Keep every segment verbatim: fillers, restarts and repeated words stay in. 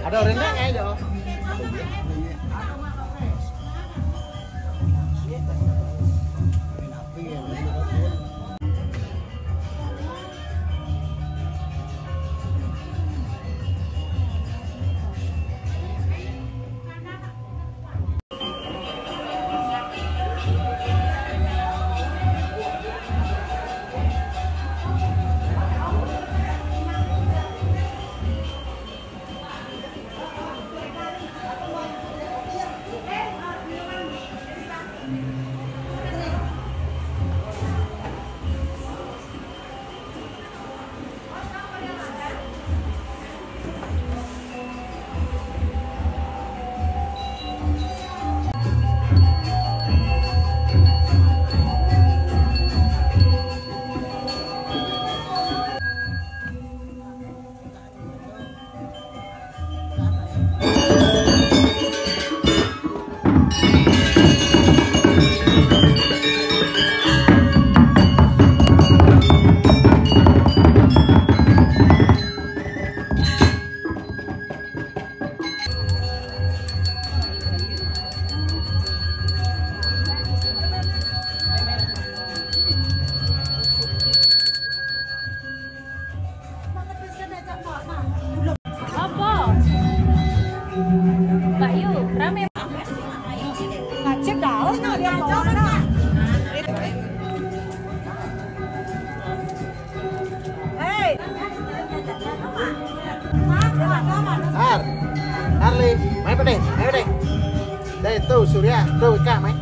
Ada rendang aja. Apa? Mbak Yu, rame. Ngajak tahu nggak dia bawa anak? Hei. Ar, Arli, main apa deh? Main apa deh? Deh, tuh Surya, tuh Ika main.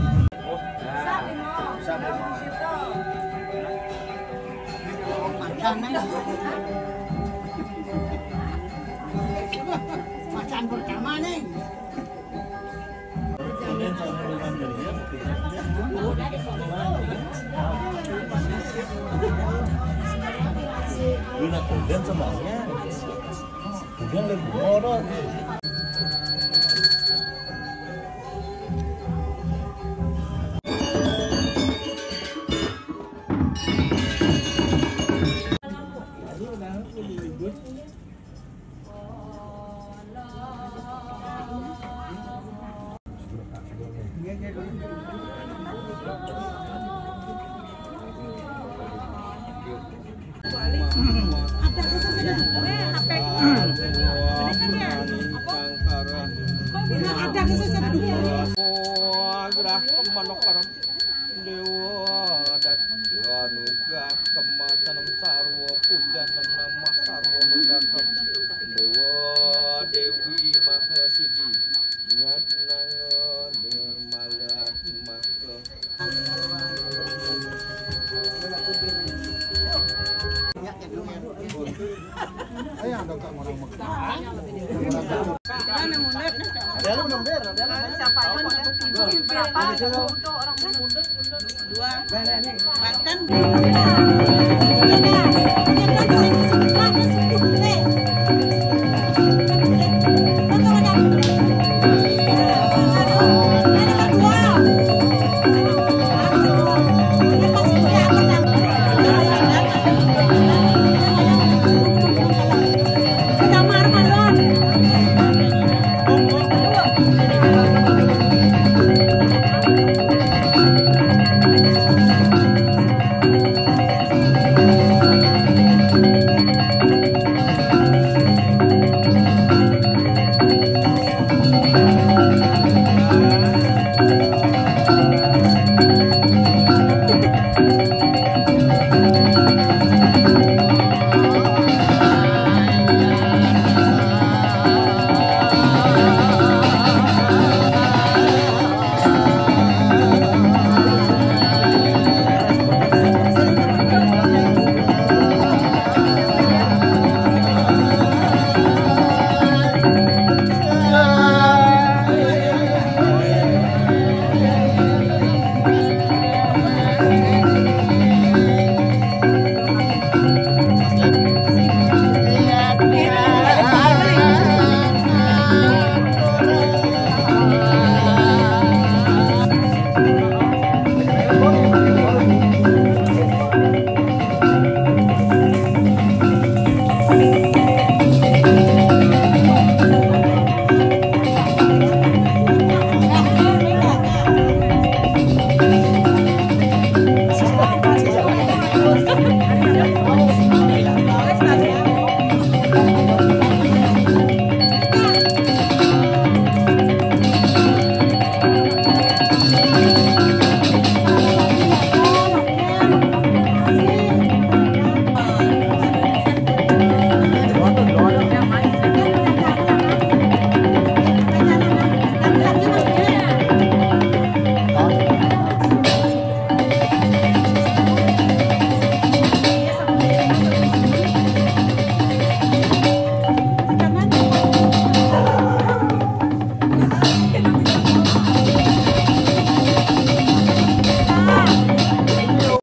Macan pertama nih. Udah, udah, udah. Ada khusus ada dua. Apa? Ada khusus ada dua. Dewa Datya Nugraha Kema Sanem Sarwa Pujanem Namah Sarwa Nugraha Dewa Dewi Mahasidi Nyat Nanga Nirmala Maka. Ayo, ada orang Mekah. Ada lu nembir, ada lu. Siapa yang mau? Berapa? Untuk orang Dua. Banten.